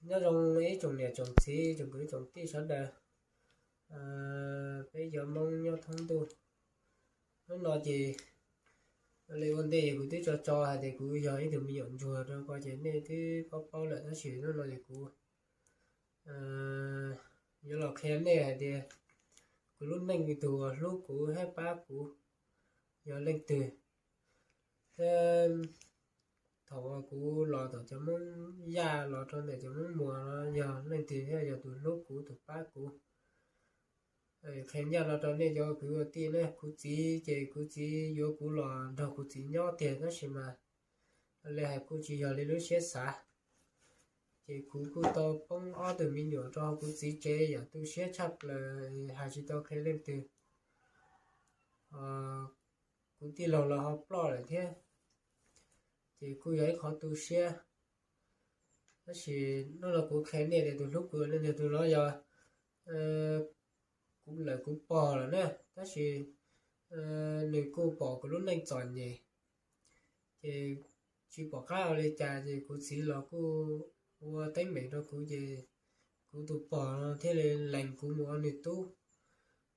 Nyob zoo ib tsoom niam tsoom txiv tsoom kwv tsoom tij sawv daws, peb cov Hmoob nyob thoob ntuj. Hnub no ces li ua ntej kuv twb tso tso hais tias kuv yog ib tug me nyuam ntsuag rau ko ces nej twb paub paub lawm, tab sis hnub no ces kuv yuav los qhia nej hais tias kuv lub neej tus uas hlub kuv thiab pab kuv yog leej twg. Thiab thaum uas kuv los tom cov Hmoob Yaj los rau ntawm cov Hmoob Muas no yog leej twg thiab yog tus hlub kuv tus pab kuv. Qhia ncaj no rau nej cov kwv ua tij na, kuv txiv ces kuv txiv yuav kuv los nrog kuv txiv nyob tiag, tab sis mas li hais kuj tsis yog li lub siab xav. Ces kuv kuj tau poob ob tug me nyuam rau kuv txiv tsev yam tu siab tshaj plaws, hais tsis tau qhia leej twg. Kuv tij laug los ho ploj lawm thiab, ces kuj yog ib qho tu siab. Tab sis hnub no kuv qhia nej tias tus hlub kuv leej twg, tus no yog kuv lawm kuv pog lawm na, tab sis nws kuj pom kuv lub neej txom nyem, ces tsis pom qab ua li cas ces kuv txiv los kuj ua teeb meem rau kuv ces kuv tus pog thiaj li lees kuv mus ua nws tub.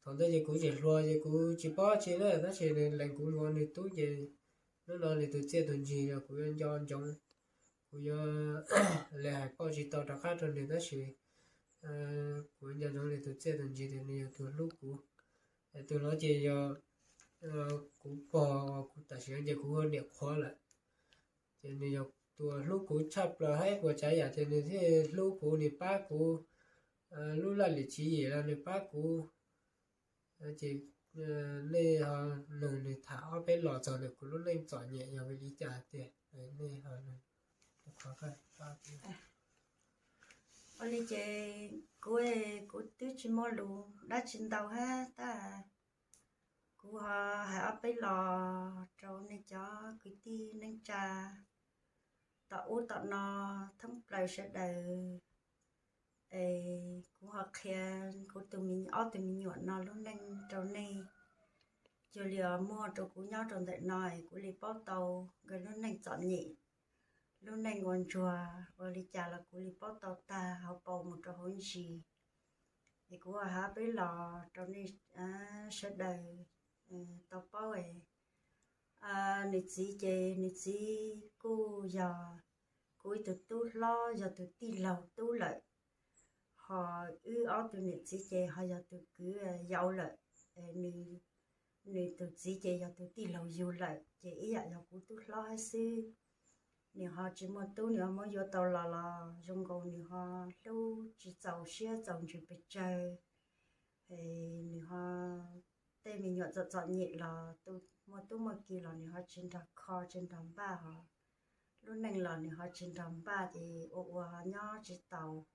Thaum ntawd ces kuv tseem hluas ces kuv tsis paub tsi na, tab sis nws lees kuv mus ua nws tub ces hnub no nws tus txiaj tus ntsig yog kuv yuav nco ntsoov, kuv yuav li hais pauj tsis tau rov qab rau nws, tab sis kuv yuav nco ntsoov nws tus txiaj tus ntsig tias nws yog tus hlub kuv. Tus no ces yog kuv pog, kuv tam sim no ces kuv hu niam qhuav lawm. Ces nws yog tus hlub kuv tshaj plaws hab ib puas tsav yam ces nws thiaj hlub kuv, nws pab kuv lub laj lim tswv yim los nws pab kuv. Ces nej ho nug nws tham ob peb los txog ntawm kuv lub neej txom nyem yog vim li cas tiag, nej ho nug. Ua li ces kuv, kuv twb tsis muaj lus dab tsi ntau hab tab kuv ho hais ob peb los rau nej cov kwv tij neej tsa tom ub tom no thoob plaws sawv daws. Es kuv ho qhia kuv tus me, ob tug me nyuam no lub neej rau nej. Cuag li muaj rau kuv nyob rau ntawm no es kuv li paub tau nkawd lub neej txom nyem, lub neej ua ntsuag ua li cas los kuv li paub tau tag hauv paus mus rau hauv ntsis. Es kuv hais peb los rau nej sawv daws tau paub. Nws txiv ces nws txiv kuj yog kuv ib tug tub hlob, yog tus tij laug tub lawm. Ho wb ob tug niam txiv ces ho yog tus kwv yau lawm. Nws tus txiv ces yog tus tij laug yug lawm ces ib yam yog kuv tub hlob hab xwb. Nws ho tsis muaj tub, nws ho muab yuav tau los los zoo nkaus nws ho hlub tsis txaus siab txaus ntsws pes tsawg. Nws ho tej me nyuam txom txom nyem los muaj tub muaj ki los nws ho tsis nrog kho tsis nrog npaj ho lub neej los nws ho tsis nrog npaj ces ua ua ho nyob tsis taus.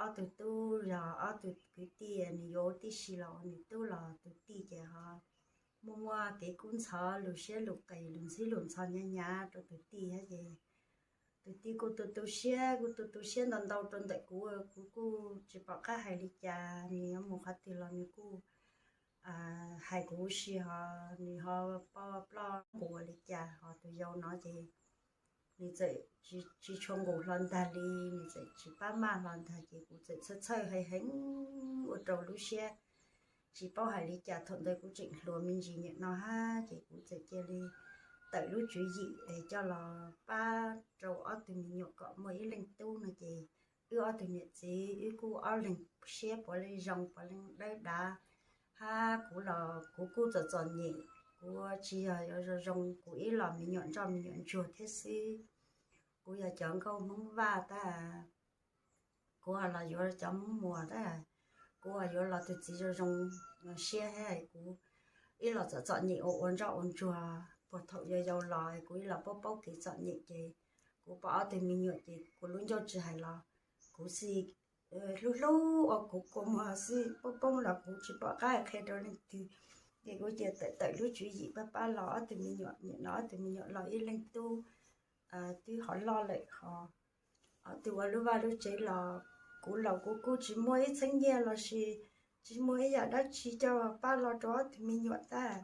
Ob tug tub yog ob tug kwv tij, nws yuav ua tib si los ua nws tub los tus tij ces ho muaj muaj kev kub ntxhov, lus siab lus qis, lus ntxhib lus ntxhov hnyav hnyav rau tus tij hab ces tus tij kuj tu tu siab, kuj tu tu siab ntau ntau rau ntawm kuv, kuv kuj tsis pom qab hais li cas. Nws yuav mus qhov twg los nws kuj hais kuv huv si ho, nws ho poj ploj nqus ua li cas ho tus yau no ces nws txawm tsis tshua nqus hlo ntag li, nws txawm tsis pab maj hlo ntag ces kuv txawm txhawj txhawj heev heev ua rau lub siab tsis paub hais li cas. Thaum ntawd kuv tseem hluas me ntsis nyuam no hab ces kuv txawm cia li tawm lub tswv yim es coj los pab rau ob tug me nyuam kom muaj ib leej tub no ces wb ob tug niam txiv wb kuj ob leeg siab puav leej zoo puav leej dawb dav. Hab kuv los kuv kuj txom txom nyem, kuv tsis yog yuav zoo zoo, kuv ib los me nyuam ntsoj me nyuam ntsuag thiab xwb. Kuv yog cov nkauj Hmoob Vaj tab, kuv ho los yuav cov Hmoob Muas tab, kuv ho yuav los tus txiv zoo zoo siab hab kuv ib los txom txom nyem ua ua ntsoj ua ntsuag. Puag thaum yau yau los kuv ib los paub paub kev txom nyem ces kuv pom ob tug me nyuam ces kuv lub ncauj tsis hais los kuv xij hlub hlub ua kuv kua muag xwb, poob poob los kuv tsis pom qab qhia rau leej twg. Ces kuv cia tawm tawm lub tswv yim pab pab los ob tug me nyuam, nim no ob tug me nyuam los ib leej tub twb ho loj lawm ho, ob tug ua lub vaj lub tsev los kuv los kuv kuj tsis muaj ib txheeb nyiaj los sis tsis muaj ib yam dab tsi coj pab los rau ob tug me nyuam tab.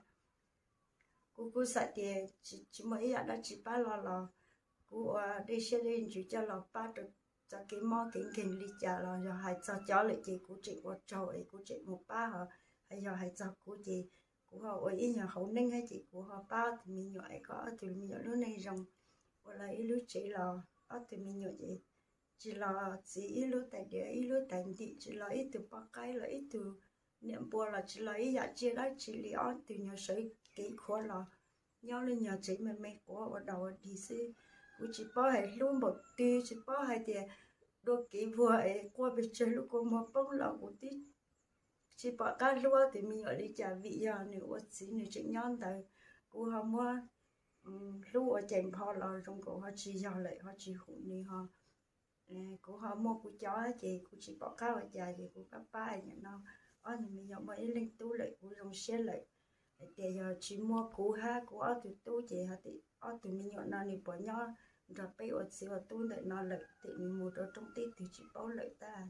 Kuv kuj xav tias tsis muaj ib yam dab tsi pab los los kuv ua dej siab dej ntsws coj los pab rau txoj kev mob kev nkeeg li cas los yog hais txog cov lawm ces kuv tseem ua tsaug es kuv tseem mus pab ho, yog hais txog kuv ces kuv ho ua ib nyuag hauv neeg thiab ces kuv ho pab ob tug me nyuam es kom ob tug me nyuam lub neej zoo, ua los ib lub tsev los ob tug me nyuam ces tsis los txiv ib lub tais diav ib lub tais ntim, tsis los ib tug poj qaib los ib tug niam npua los tsis los ib yam tsiaj dab tsi li, ob tug nyuag sawv kev khuav los nyob lub nyuag tsev me me quav ua dog ua dig xwb. Kuv tsis paub hais hlub npaum twg, tsis paub hais tias dua kev vuag es quaj pes tsawg lub kua muag poob los kuv twb tsis pom qab hlub ob tug me nyuam li cas vim yog nws ua txiv nws tseem nyob ntawd. Kuv ho muab hlub ua cais npho los zoo nkaus ho tsis yog lawm, ho tsis hum nws ho. Kuv ho muaj kuv cov ces kuv tsis pom qab ua cas ces kuv pab pab nim no ob tug me nyuam muaj ib leeg tub lawm kuv zoo siab lawm. Hais tias yog tsis muaj kuv hab kuv ob tug tub ces hais tias ob tug me nyuam no nws puas nyob nrog peb ua txiv ua tub ntawm no lawm, ces nws mus rau rooj teb twg tsis paub lawm tab.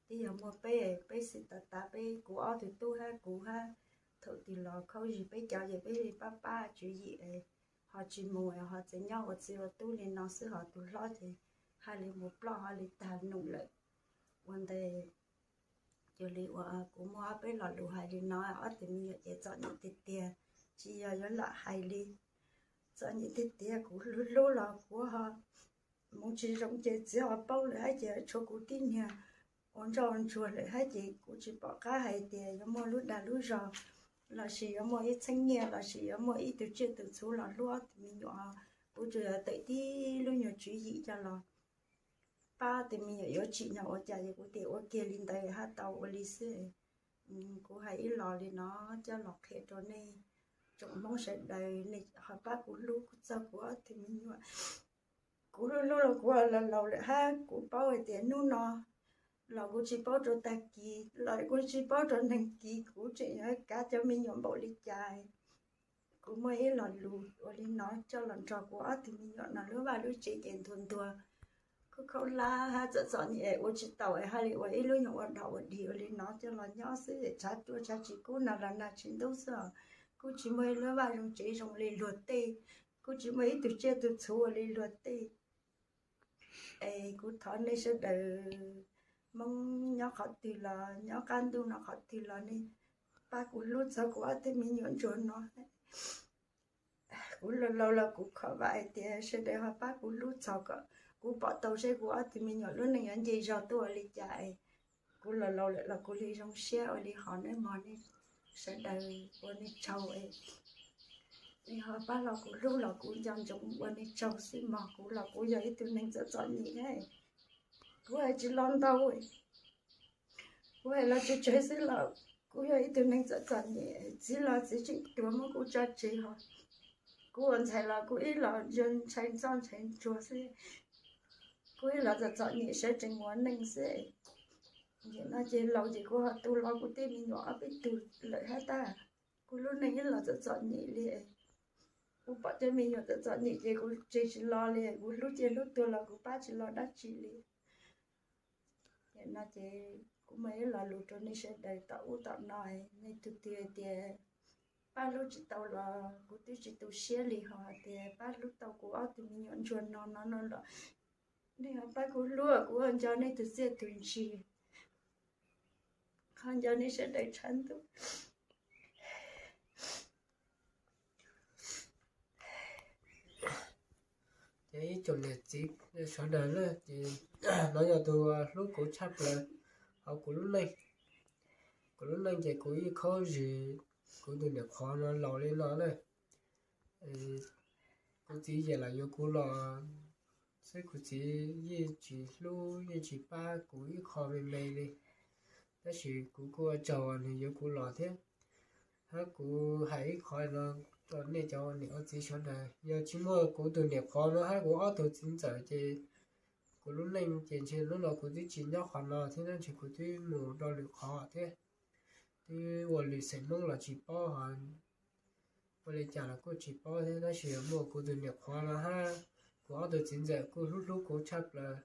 Twb yog muaj peb, peb xwb tas tas peb, kuv ob tug tub hab kuv hab, thaum twg los khaub zig peb cov ces peb li pab pab tswv yim, ho tsis mus ho txawm nyob ua txiv ua tub li no xwb, ho tus hlob ces hais li mus ploj ho li tag num lawm. Ua ntej cuag li uas kuv muaj ob peb lo lus hais li no, ob tug me nyuam ces txom nyem tiag tiag, tsis yog yuav lam hais li. Txom nyem tiag tiag, kuv hlub hlub los kuv ho mus tsis zoo ces txiv ho paub lawm hab ces tshuav kuv tib niag ua ntsoj ua ntsuag lawm hab ces kuv tsis pom qab hais tias yuav muaj lub dag lub zog lossis yuav muaj ib txheeb nyiaj lossis yuav muaj ib tug tsiaj tus txhu los hlub ob tug me nyuam. Kuv tsuas yog tawm tib lub nyuag tswv yim coj los pab ob tug me nyuam yuav tsim nyog ua cas ces kuv tias ua kiag li ntawd hab tau ua li xwb. Kuv hais ib los li no coj los qhia rau nej tsoom Hmoob sawv daws, nej ho pab kuv hlub txog kuv ob tug me nyuam. Kuv hlub hlub los kuv los laus lawm hab kuv paub hais tias hnub no los kuv tsis paub rau tag kis los kuv tsis paub rau neeg kis kuv tseem yuav kav cov me nyuam npaum li cas. Kuv muaj ib lo lus ua li no coj los nrog kuv ob tug me nyuam no lub vaj lub tsev ces ntuag ntuag, khaub khaub hlab hab txom txom nyem ua tsis tau es haj li ua ib lub nyuag ua dog ua dig ua li no coj los nyob xwb es tshav tuaj tshav tsis kub nag los nag tsis ntub xwb os. Kuj tsis muaj ib lub vaj zoo tsev zoo li luag tej, kuj tsis muaj ib tug tsiaj tug txhu ua li luag tej. Es kuv thov nej sawv daws, Hmoob nyob qhov twg los nyob qab ntuj no qhov twg los nej pab kuv hlub txog kuv ob tug me nyuam ntsuag no. Kuv laus laus los kuv khov vam hais tias sawv daws ho pab kuv hlub txog kom kuv pom tau seb kuv ob tug me nyuam lub neej yuav nce zog tuaj ua li cas es kuv laus laus lawm los kuv li zoo siab ua li hov nawb mog. Nej sawv daws ua nej tsaug es nej ho pab los kuv hlub los kuv nco ntsoov ua nej tsaug xwb mog. Kuv los kuv yog ib tug neeg txom txom nyem, kuv hais tsis lo ntau, kuv hais los tsawg tsawg xwb los kuv yog ib tug neeg txom txom nyem. Txiv los txiv tseem tuag muab kuv tso tseg ho kuv ua ntxhais los kuv ib los yog ntshai ntxoj ntshai ntsuag xwb. Kuv ib los txom txom nyem sawv tsees ua neej xwb. Nim no ces laus ces kuv ho tu los kuv tej me nyuam ob peb tug lawm hab tab. Kuv lub neej ib los txom txom nyem li. Kuv pom cov me nyuam txom txom nyem ces kuv tseg tsis lo li, kuv hlub ciaj hlub tuag los kuv pab tsis lo dab tsi li. Nim no ces kuv muaj ib lo lus rau nej sawv daws tom ub tom no, nej tug twg hais tias pab hlub tsis tau los kuv twb tsis tu siab li, ho hais tias pab hlub tau kuv ob tug me nyuam ntsuag no no no los nej ho pab kuv hlub, kuv ho nco nej tus txiaj tus ntsig, ho nco nej sawv daws tshav ntuj. Ces ib tsoom niam txiv sawv daws na, ces no yog tus hlub kuv tshaj plaws hauv kuv lub neej. Kuv lub neej ces kuv yeej khaub zig kuv tus niam qhuav no laus li no na. Kuv txiv yam los yuav kuv los xwb, kuv txiv yeej tsis hlub yeej tsis pab kuv ib qho me me li. Tab sis kuv kuj ua tsaug nws yuav kuv los thiab. Hab kuv hais ib qho no rau nej cov niam ua txiv sawv daws, yog tsis muaj kuv tus niam qhuav no hab kuv ob tug txiv ntxawm ces kuv lub neej ces ntshe hnub no kuv twb tsis nyob qhov no thiab, ntshe kuv twb mus rau lwm qhov thiab, twb ua lwm xeem Hmoob los tsis paub, ho ua li cas los kuj tsis paub thiab. Tab sis muaj kuv tus niam qhuav no hab kuv ob tug txiv ntxawm kuj hlub hlub kuv tshaj plaws.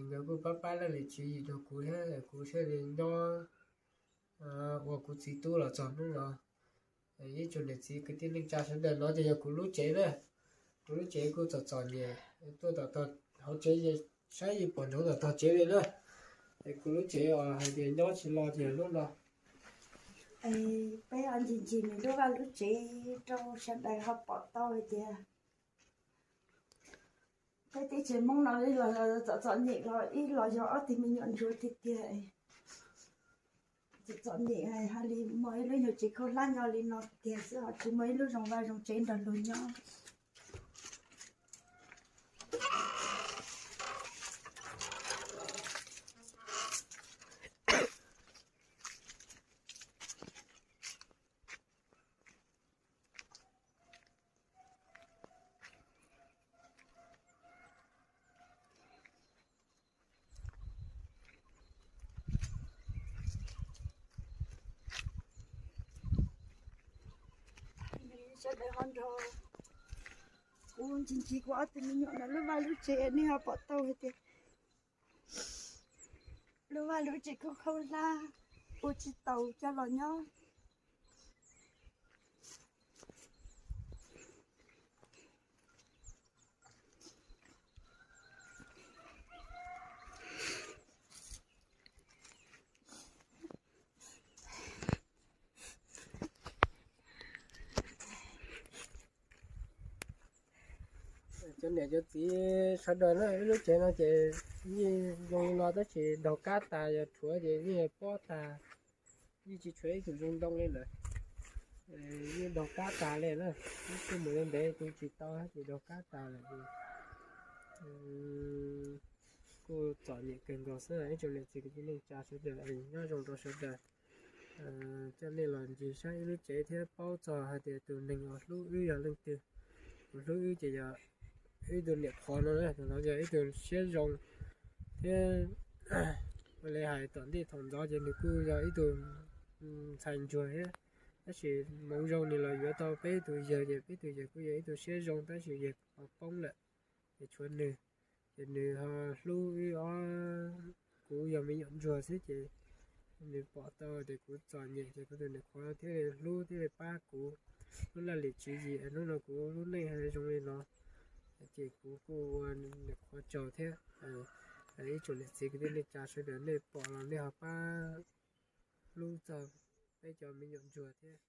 Nkawd kuj pab pab laj lim tswv yim rau kuv thiab, kuv thiaj li nyob ua kuv txiv tub los txog hnub no. Ib tsoom niam txiv kwv tij neej tsa sawv daws, no ces yog kuv lub tsev na. Kuv lub tsev kuj txom txom nyem, tuaj tom hauv tsev Saib yeej pom ntsoov tom tog tsev li na. Es kuv lub tsev os hais tias nyob tsis los tias lub no. Peb ho ncig ncig nws lub vaj lub tsev rau sawv daws ho pom tau hais tias peb teb chaws Hmoob no los txom txom nyem los ib los yog ob tug me nyuam ntsuag tiag tiag. Txom txom nyem hais li muaj ib lub nyuag tsev khaub hlab nyob li no tiag xwb ho tsis muaj ib lub zoo vaj zoo tsev nrog luag nyob. Sawv daws ho nrog kuv ncig ncig kuv ob tug me nyuam no lub vaj lub tsev, nej ho pom tau hais tias lub vaj lub tsev khaub khaub hlab, ua tsis taus coj los nyob. Cov niam cov txiv sawv daws na, ib lub tsev no ces yeej zoo li no tab sis daug kab tas, yog rhuav ces yeej pob tas, yeej tsis tshuav ib tug zoo ntoo li lawm. Yeej daug kab tas li na, ib tug mus li ntev tu tsis tau ces daug kab tas lawm. Kuj txom nyem kawg nkaus xwb, ib tsoom niam txiv kwv tij neej tsa sawv daws, nyob zoo rau sawv daws. Coj nej los ncig saib ib lub tsev thiab paub txog hais tias tus neeg uas hlub wb yog leej twg. Tus hlub wb ces yog ib tug niam qhuav no, tus no yog ib tug siab zoo thiab. Ua li hais tom ntej thaum ntxov ces nws kuj yog ib tug ntxhais ntsuag thiab, tab sis hmoov zoo nws los yuav tau peb tus yawg ces peb tus yawg kuj yog ib tug siab zoo tab sis yawg ho poob lawm, ces tshuav nws. Ces nws ho hlub wb ob, kuv yog me nyuam ntsuag xwb ces nws pom tau tias kuv txom nyem ces kuv tus niam qhuav thiaj li hlub thiaj li pab kuv lub laj lim tswv yim, hnub no kuv lub neej ho zoo li no, ces kuv kuj ua niam qhuav tsaug thiab. Ib tsoom niam txiv kwv tij neej tsa sawv daws nej pom los nej ho pab hlub txog peb cov me nyuam ntsuag thiab.